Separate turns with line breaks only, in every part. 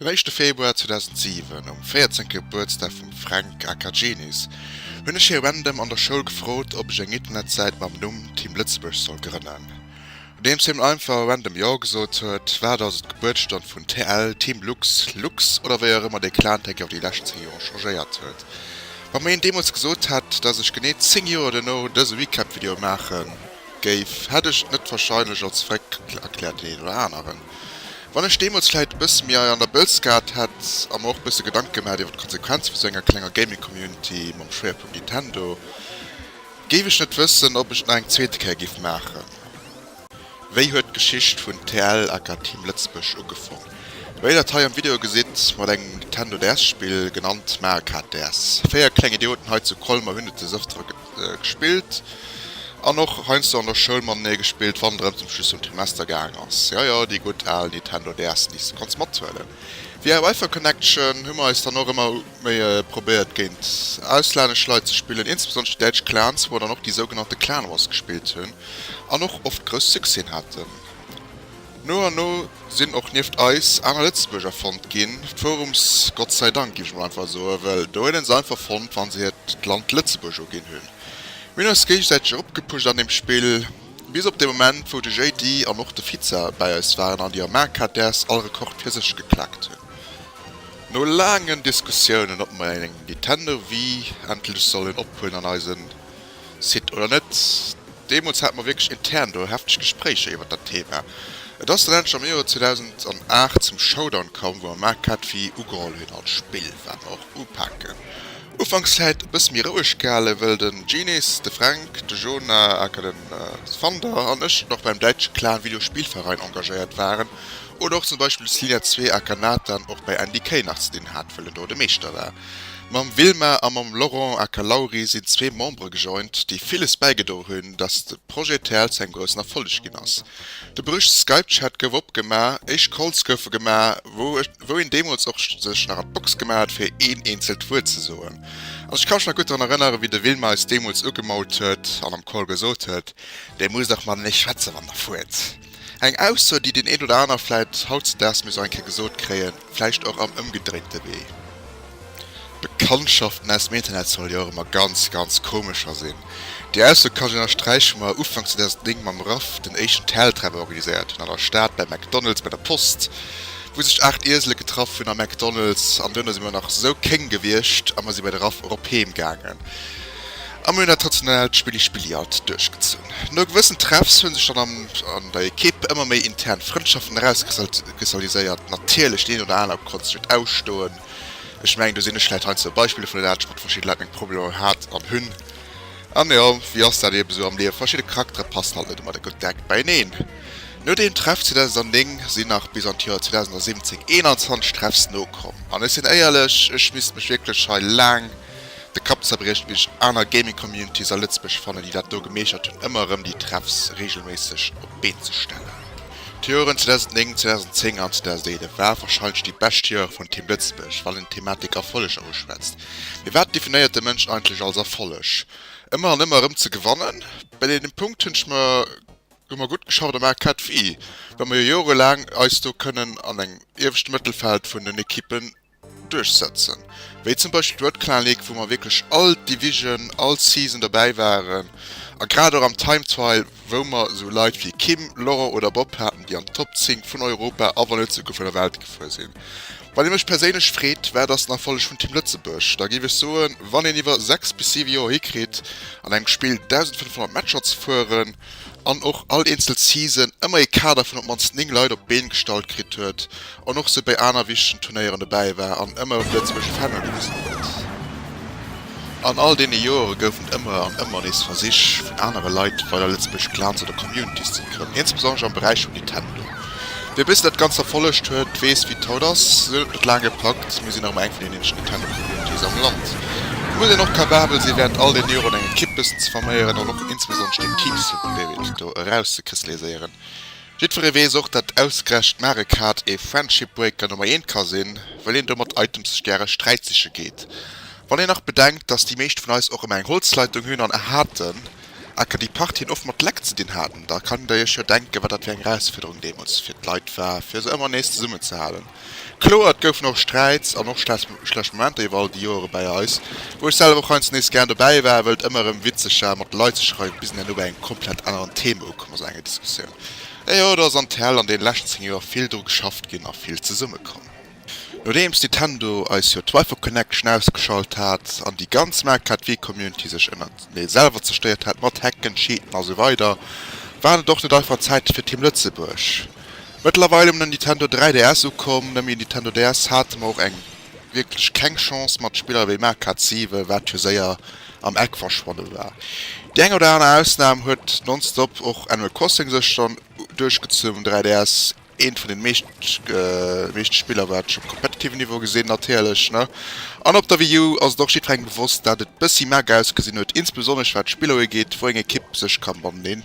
Den éischte Februar 2007, um 14. Gebuertsdag vum Fränk aka Genius, hunn ech hie random an der Schoul gefrot, ob ech eng Internetsäit mam Numm Team Lëtzebuerg soll grënnen. Nodeems hien einfach random Jo gesot huet, war et also d'Gebuertsstonn vun TL, Team Lux, Lux oder wéi och ëmmer dee Clan-Tag iwwer déi lescht 10 Joer changéiert huet. Wa mer een deemools gesot hätt, dass ech genee 10 Joer duerno dëse Recap-Video maache géif, hätt ech et net warscheinlech als verréckt erkläert, deen een oder aneren. Wann ech deemools vläit e bësse méi Eier an der Bëlz gehat hätt a mer och e bësse Gedanke gemaach hätt iwwer d'Konsequenze vu sou enger klenger Gaming-Community mam Schwéierpunkt Nintendo, géif ech net wëssen, ob ech et nach eng zweete Kéier géif maachen. Wéi huet d'Geschicht vun TL aka Team Lëtzebuerg ugefong? Wéi der et hei am Video gesitt, mat engem Nintendo DS Spill, genannt Mario Kart DS. 4 kleng Idioten hei zu Colmer hunn et des Ëftere gespillt an och heiansdo an der Schoul matenee gespillt, wann et erëm zum Schluss vum Trimester gaang ass. Jo jo, déi gutt al Nintendo DS, déi s de konns mathuelen. Via Wifi Connection hu mer eis dann och ëmmer méi probéiert géint auslännesch Leit ze spillen, insbesonnesch déi däitsch Clans, wou mer dann och déi sougenannte Clan Wars gespillt hunn an och oft grouss Succèsen haten. No an no sinn och nieft eis aner Lëtzebuerger fonnt ginn, d'Forums Gott sei Dank, géif ech mol einfach soen, well do huet een se einfach fonnt, wann se hiert d'Land Lëtzebuerg uginn hunn. Mir hunn eis géigesäiteg eropgepusht an deem Spill, bis op dee Moment, wou de JD an och de Fiza bäi eis waren an déi am AKDS all Rekord fir sech geklaakt hunn. No laangen Diskussiounen, ob mer eng Nintendo Wii endlech sollen ophuelen an eisen. Site oder net, deemools hate mer wierklech intern do hefteg Gespréicher iwwert dat Thema. Et ass dann endlech am Joer 2008 zum Showdown komm, wou mer Mark Cathy ugeholl hunn als Spill, wat mer och upaken. Ufanks vläit e bësse méi roueg gehalen, wëll den Genies, de Fränk, de Jona aka den Vander an ech nach beim däitsche Clan Videospielverein engagéiert waren, oder och zum Beispill de Slinia 2 aka Nathan och bei NDK nach ze dinn hat, wëll en do de Meeschter war. Mam Wilma a mam Laurent aka Lauri sinn zwee Membere gejoint, déi villes bäigedroe hunn, dass de Projet TL zu engem groussen Erfolleg ginn ass. De berüchtete Skype-Chat gouf opgemaach, éischt Calls goufe gemaach, wou wou een deemools och sech nach an d'Box gemaach huet fir een eenzelt Wuert ze soen. An ech ka mech nach gutt drun erënnere wéi de Wilma eis deemools ugemault huet an am Call gesot huet, Dir musst och matenee schwätze wann der fuert. Eng Ausso, déi deen een oder aner vläit hautzedaags méi sou eng Kéier gesot kréien, vläicht och am ëmgedréinte Wee. Bekanntschaften aus dem Internet solle jo och ëmmer ganz, ganz komescher sinn. Déi Ausso kann ech ënnersträichen, wou mer Ufank 2009 mam Raff den éischten Tel-Treff organiséiert hunn an der Stad bei McDonald's bei der Post, wou sech 8 Iesele getraff hunn am McDonald's an duerno si mer nach sou kéng gewiescht a mer si bei de Raff erop heem gaangen. A mir hunn dat traditionellt Spilli-Spilli alt duerchgezunn. No gewëssen Treffs hunn sech dann am an der Ekipp ëmmer méi intern Frëndschaften erauskristalliséiert. Natierlech, deen een oder aner konnt sech net ausstoen. Ech mengen, do sinn ech vläit heiansdo e Beispill dovun, dat ech mat verschidde Leit meng Problemer hat an hunn. An jo, wéi ass dat eebe sou am Liewen, verschidde Charaktere passen halt net ëmmer gutt direkt beieneen. No deem Treff 2009 sinn nach bis an d'Joer 2017 21 Treffs nokomm. An ech sinn éierlech, ech misst mech wierklech hei laang de Kapp zerbriecht bis ech aner Gaming Communities a Lëtzebuerg fannen déi dat do gemeeschtert hunn ëmmer erëm déi Treffs regelméisseg op d'Been ze stellen. D'Joeren 2009, 2010 an 2011 ware warscheinlech déi bescht Joere vun Team Lëtzebuerg wann een d'Thematik Erfolleger uschwätzt. Mee wat definéiert de Mënsch eigentlech als Erfolleg? Ëmmer an ëmmer erëm ze gewannen? Bei deem Punkt hunn ech mer hu mer gutt geschafft am AKV, well mer jo jorelaang eis do kënnen an engem ieweschte Mëttelfeld vun den Ekippen duerchsetzen, wéi zum Beispill d'World Clan League, wou mer wierklech all Division, all Season dobäi waren a grad och am Time Trial, wou mer esou Leit wéi Kim, Laurent oder Bob haten, déi an d'Top 10 vun Europa a wann net souguer vun der Welt gefuer sinn. Wann ee mech perséinlech freet, wat ass den Erfolleg vun Team Lëtzebuerg, da géif ech soen, wann een iwwer 6 bis 7 Joer hikritt, an engem Spill 1.500 Matcher ze fueren, an och all eenzel Season ëmmer ee Kader vun op d'mannst 9 Leit op d'Been gestallt kritt huet an och sou béi aner wichtegen Turnéieren dobäi war an ëmmer erëm d'lëtzebuergesch Fändel gewisen huet. An all deene Joere goufen et ëmmer an ëmmer nees Versich vun anere Leit weider lëtzebuergesch Clans oder Communities ze grënnen, insbesonnesch am Beräich vun Nintendo. Wie e bëssen dat Ganzt verfollegt huet, weess wéi et haut ass. Se hunn et net laang gepackt, mir sinn nach ëmmer eng vun den eenzegen Nintendo Communities am Land. Et muss een och capabel sinn während all den Joren eng Ekipp bëssen ze forméieren an och insbesonnesch den Team Spirit do erauszekristalliséieren. Jiddweree weess och, dat ausgerechent Mario Kart ee Friendship Breaker Nummer eent ka sinn, wëll een do mat Items sech gäre Sträit siche geet. Wann een nach bedenkt, dass déi meescht vun eis och ëmmer eng Holzleitung hunn an haten. Aka déi Partien oft mat Lag ze dinn haten, da kann der iech jo denken, wat dat fir eng Erausfuerderung deemools fir d'Leit war, fir se ëmmer nees zesummenzehalen. Kloer, et goufen och Sträits an och schlecht Momenter iwwer all déi Joere bäi eis, wou ech selwer och heiansdo nees gär dobäi war, wëll et ëmmer erëm witzeg war, mat de Leit ze schreiwen, bis een herno bei engem komplett aneren Thema ukomm ass an enger Diskussioun. Ejo, do ass an TL an deene leschten 10 Joer vill dru geschafft ginn a vill zesummekomm. Nodeems Nintendo eis jo d'Wifi Connection ausgeschalt hat an déi ganz Mario Kart Wii Community sech ënnertenee selwer zerstéiert hat mat Hacken, Cheaten a sou weider, waren et och net einfach Zäite fir Team Lëtzebuerg. Mëttlerweil um den Nintendo 3DS ukomm, nëmme Nintendo DS hate mer och eng wierklech keng Chance mat Spiller wéi Mario Kart 7, wat jo séier am Eck verschwonne war. Déi eng oder aner Ausnam huet nonstop och Animal Crossing sech dann duerchgezunn um 3DS. Eent vun den meescht meeschte Spiller wat ech op competitive Niveau gesinn natierlech ne. An op der Wii U ass et och jiddwerengem bewosst dat et bëssi mager ausgesinn huet, insbesonnesch wat d'Spiller ugeet wou eng Ekipp sech ka mateneen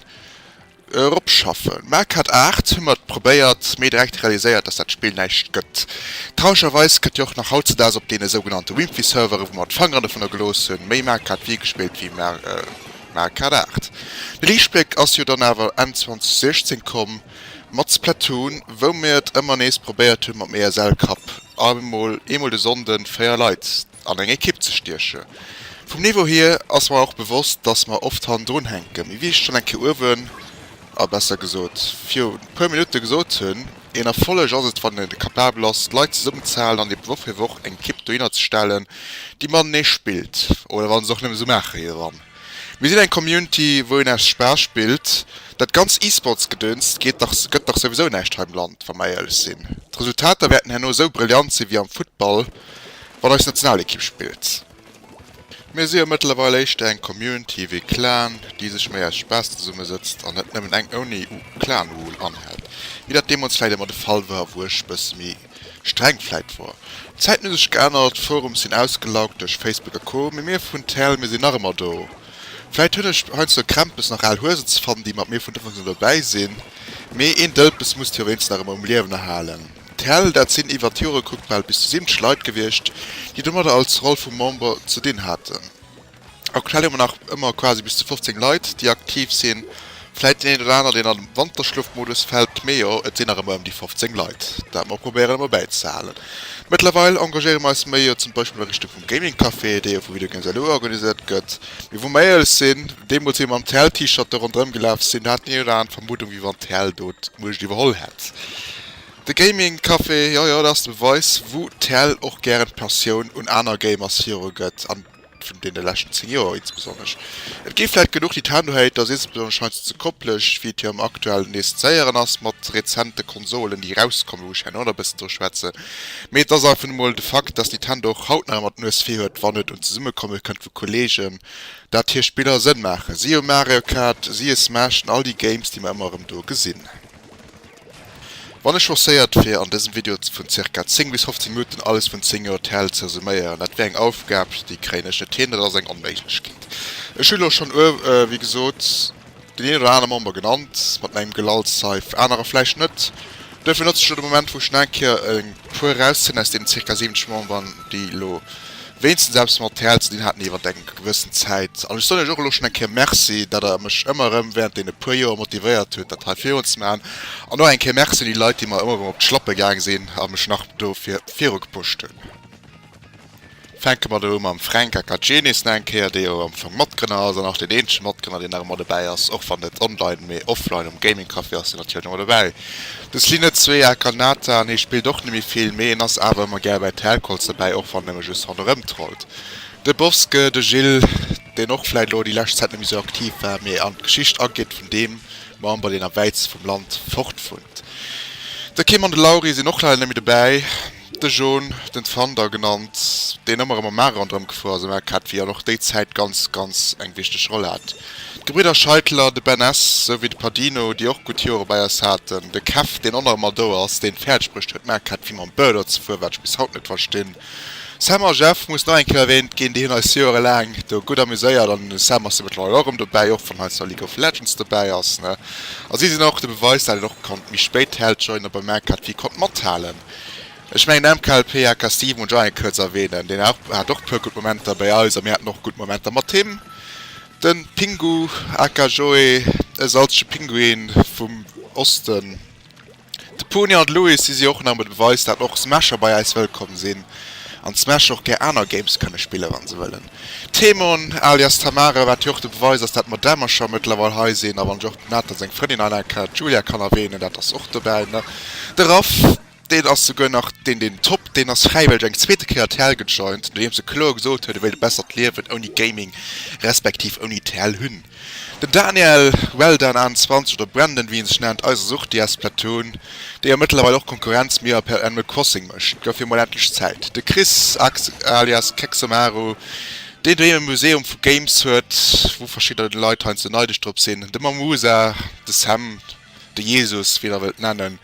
eropschaffen. Mario Kart 8 hu mer probéiert mee direkt realiséiert dass dat Spill näischt gëtt. Trauregerweis gëtt jo och nach hautzedaags op deene sougenannte Wimpy Servere wou mer d'Fangeren dovunner gelooss hunn méi Mario Kart Wii gespillt wéi Mario Kart 8. De Liichtbléck ass jo dann awer Enn 2016 komm. Mat Splatoon, wou mir et ëmmer nees probéiert hunn mam ESL Cup emol eemol de Sonnden 4 Leit an eng Ekipp ze stieche. Vum Niveau hier ass mer och bewosst dass mer oft hannendrun hänken, mee wéi ech schonn eng Kéier uewen, a besser gesot virun puer Minutte gesot hunn, een Erfolleg ass et wann een capabel ass d'Leit zesummenzehalen an ebe Woch fir Woch eng Ekipp dohinner ze stellen déi matenee spillt, oder wann se och nëmme sou maache wéi wann. Mir sinn eng Community wou een aus Spaass spillt. Dat ganz E-Sports-Gedöns geet dach gëtt dach souwisou näischt hei am Land, wa mer éierlech sinn. D'Resultater wäerten herno esou brillant sinn wéi am Futtball, wann eis Nationalekipp spillt. Mir si jo mëttlerweil éischter eng Community wéi Clan, déi sech méi aus Spaass zesummesëtzt an net nëmmen eng ouni Clan-Rule anhält, wéi dat deemools vläit ëmmer de Fall war, wou ech bësse méi Streng vläit wor. D'Zäiten hu sech geännert, d'Forums sinn ausgelaugt duerch Facebook a Co, mee mir vun TL, mir sinn nach ëmmer do. Vläit hunn ech heiansdo Krämpes nach al Huesen ze fannen, déi mat mir vun Ufanks un dobäi sinn, mee een Dëlpes muss jo wéinstens nach ëmmer um Liewen erhalen. TL, dat sinn iwwer d'Jore gekuckt bal bis zu 70 Leit gewiescht, déi domadder als Roll vu Member ze dinn haten. Aktuell hu mer nach ëmmer quasi bis zu 15 Leit, déi aktiv sinn. Vläit deen een oder aner, deen an de Wanterschlofmodus fält, mee jo, et sinn nach ëmmer ëm déi 15 Leit, dat mer probéieren ëmmer bäizehalen. Mëttlerweil engagéiere mer eis méi jo zum Beispill a Richtung vum Gaming Café, dee jo vu Video Games LU organiséiert gëtt. Mee wou mer éierlech sinn, deemools wéi mer mam TL-T-Shirt do ronderëm gelaf sinn, do hat deen een oder aner d'Vermuddung, wéi wann TL do d'Muecht iwwerholl hätt. De Gaming Café, jo jo, dat ass de Beweis, wou TL och gären d'Passioun un aner Gamers virugëtt an. vun deene leschten 10 Joer insbesonnesch. Et gi vläit genuch Nintendo-Haters, insbesonnesch heiansdo ze koppleg, wéi et jo am aktuellen nees ze héieren ass mat rezente Konsolen, déi erauskommen, wou ech herno nach e bëssen dru schwätzen. Mee et ass einfach nu mol de Fakt, dass Nintendo och haut nach ëmmer d'Nues vir huet, wann et un d'Zesummekomme kënnt vu Kollegen, dat hir Spiller Sënn maachen. Siehe Mario Kart, siehe Smash an all déi Games, déi mer ëmmer erëm do gesinn. Wann ech forcéiert wier an dësem Video vun ca. 10 bis 15 Minutten alles vun 10 Joer TL ze resuméieren, dat wär eng Aufgab déi kréien ech net hin, dat ass eng Onméiglechkeet. Ech hu lo schonn wéi gesot deen een oder aner Member genannt mat mengem Gelalsseif, anerer vläicht net. Duerfir notze ech lo de Moment wou ech nach eng Kéier e puer erauszéien aus deenen ca. 70 Memberen déi elo wéinstens eppes mat TL ze dinn haten iwwert eng gewëssen Zäit. An ech soen iech och elo schonn eng Kéier Merci, datt der mech ëmmer erëm während deene puer Joer motivéiert hutt, dat hei virun ze maachen. An och eng Kéier Merci un déi Leit, déi mer ëmmer erëm op d'Schlappe gaang sinn a mech nach dofir virugepusht hunn. Fänke mer do u mam Fränk aka Genis nach eng Kéier, dee jo am Fong Matgrënner ass an och deen eenzege Matgrënner, deen nach ëmmer dobäi ass, och wann net online, mee offline um Gaming Café ass en natierlech ëmmer dobäi. De Sline 2 aka Nathan, hee spillt och net méi vill, mee en ass awer ëmmer gär bäi Telcalls dobäi, och wann en ëmmer just ronderëm trollt. De Bovske, de Gilles, deen och vläit elo déi lescht Zäit net méi sou aktiv war, mee an d'Geschicht ageet vun deem Member, deen am wäitste vum Land fort wunnt. De Kim an de Lauri sinn och leider net méi dobäi. De Jon, den Thunder genannt, deen ëmmer erëm am Maach ronderëm gefuer ass am RKW an och déi Zäit ganz, ganz eng wichteg Roll hat. D'Gebridder Scheitler, de Ben S. Souwéi de Padino, déi och gutt Jore bei eis haten. De Kev, deen och nach ëmmer do ass, deen et fäerdeg bruecht huet, d'Maarkett wéi mam Birder ze fueren, wat ech bis haut net verstinn. Sam a Jeff mussen och eng Kéier erwähnt ginn, déi hunn eis joerelaang do gutt amuséiert an de Sam ass jo mëttlerweil och erëm dobäi, och wann heiansdo League of Legends dobäi ass, ne. A si sinn och de Beweis, dat een och konnt méi spéit Held joinen a beim RKW konnt mathalen. Ech mengen MKLP aka Steve muss ech och eng Kéier kuerz erwähnen, deen hat och puer gutt Momenter bäi eis a mir haten och gutt Momenter mat him. Den Pingu aka Joé, e salzege Pinguin vum Osten. De Pony an de Louis, si si jo och nach emol de Beweis, dat och Smasher bei äis wëllkomm sinn an d'Smasher och gär aner Games kënne spillen, wa se wëllen. D'Temon alias Tamara, wat jo och de Beweis ass, dat mer Dämmercher mëttlerweil hei sinn, a wann ech och dem Nathan seng Frëndin hei nach eng Kéier, d'Julia, kann erwähnen, dat ass och dobäi, ne? De Raff, deen ass souguer nach deen, deen top, deen ass fräiwëlleg eng zweete Kéier TL gejoint, nodeems e kloer gesot huet, e wéilt e bessert Liewen ouni Gaming respektiv ouni TL hunn. Den Daniel, Welldone 21 oder Brandon wéi en sech nennt, eiser Suchti aus Splatoon, dee jo mëttlerweil och Konkurrenz mir per Animal Crossing mécht, gouf jo mol endlech Zäit. De Chris alias Kexomaru, deen doheem e Museum vu Games huet, wou verschidde Leit heiansdo neidesch drop sinn, de Mamusa, de Sam, de Jesus, wéi der wëllt nennen,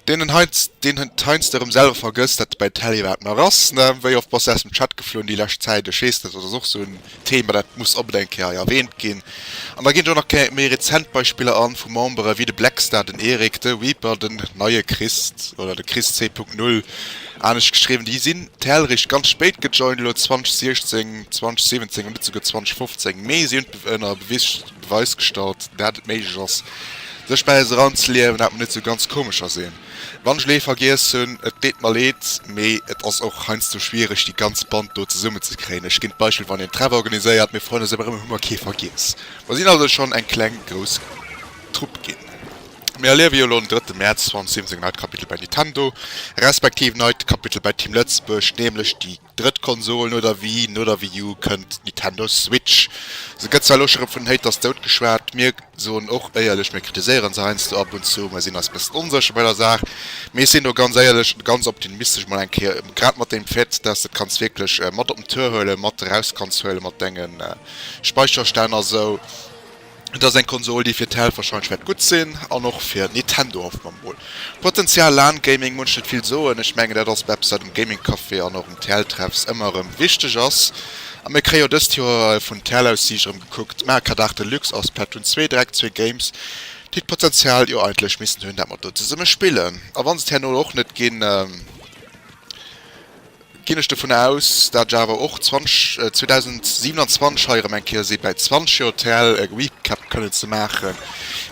deen en heiansdo, deen et heiansdo erëm selwer vergësst, dat e bäi Telly iwwerhaapt nach ass, ne? Wéi oft bass de aus dem Chat geflunn déi lescht Zäit? Ech weess net, dat ass och sou en Thema, dat muss onbedéngt eng Kéier hei erwähnt ginn. An da ginn ech och nach kéier méi rezent Beispiller an, vu Membere wéi de Blackstar, den Eric, de Reaper, den neie Christ oder de Christ 2.0, anescht geschriwwen, déi sinn TL eréischt ganz spéit gejoint, elo 2016, 2017 an net souguer 2015, mee si hunn ënner Beweis, Beweis gestallt, dat et méiglech ass, sech bäi eis eranzeliewen, dat mer net sou ganz komescher sinn. Wann ech elo ee vergiess hunn, et deet mer leed, mee et ass och heiansdo schwiereg, déi ganz Band do zesummenzekréien. Ech ginn d'Beispill, wann een Treff organiséiert, mir freuen eis ëmmer erëm, hu mer kee vergiess. Mer sinn also schonn eng kleng, grouss Trupp ginn. Mir erliewe jo elo den drëtte Mäerz 2017 en neit Kapitel bei Nintendo, respektiv neit Kapitel bei Team Lëtzebuerg, nämlech déi. Drëtt Konsol no der Wii, no der Wii U kënnt d'Nintendo Switch. Se gëtt zwar elo scho rëm vun den Haters dout geschwat, mir soen och éierlech, mir kritiséieren se heiansdo ab und zu, mer sinn eis bëssen onsécher bei der Saach, mee ech sinn do ganz éierlech an ganz optimistesch mol eng Kéier, grad mat deem Fait, dass de et kanns wierklech mat op den Tour huelen, mat eraus kanns huelen mat denge Speicherstänn a sou. Et ass eng Konsol déi fir d'Häll wahrscheinlech wäert gutt sinn an och fir Nintendo, hoffe mer mol. Potenzial LAN Gaming muss ech net vill soen, ech mengen dat ass eppes wat um Gaming Café an och um TL Treffs ëmmer erëm wichteg ass. A mir kréie jo dëst Joer vun TL aus Sieg erëm gekuckt Mario Kart 8 Deluxe a Splatoon 2, direkt zwee Games déi d'Potenzial jo eigentlech missten hunn dat mer do zesumme spillen. A wann se et herno och net ginn, Ginn ech dovun aus, dat ech awer och 20, 2027 hei erëm eng Kéier si bäi 20 Joer TL e Recap kënnen ze maachen.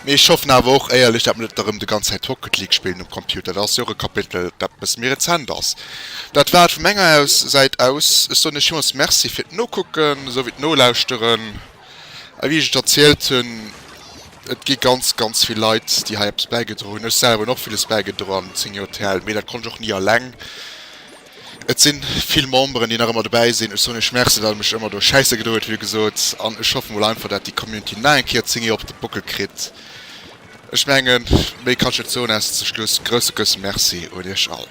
Mee ech hoffen awer och éierlech, dat mer net erëm de ganz Zäit Rocket League spillen um Computer. Dat ass jo och e Kapitel, dat e bësse méi rezent ass. Dat war et vu menger aus Säit aus. Ech soen iech villmools Merci fir d'Nokucken esou wéi d'Nolauschteren. A wéi ech et erzielt hunn, et gi ganz, ganz vill Leit, déi hei eppes bäigedroen hunn. Ech selwer hunn och villes bäigedroen an 10 Joer TL, mee dat konnt ech och ni alleng. Et si vill Memberen, déi nach ëmmer dobäi sinn. Ech soen iech Merci, datt der mech ëmmer do schäisse gedoe hutt, wéi gesot. An ech hoffe mol einfach, dat déi Community nach eng Kéier 10 Joer op de Bockel kritt. Ech mengen, méi kann ech net soen, ausser zum Schluss, grousse, grousse Merci un iech all.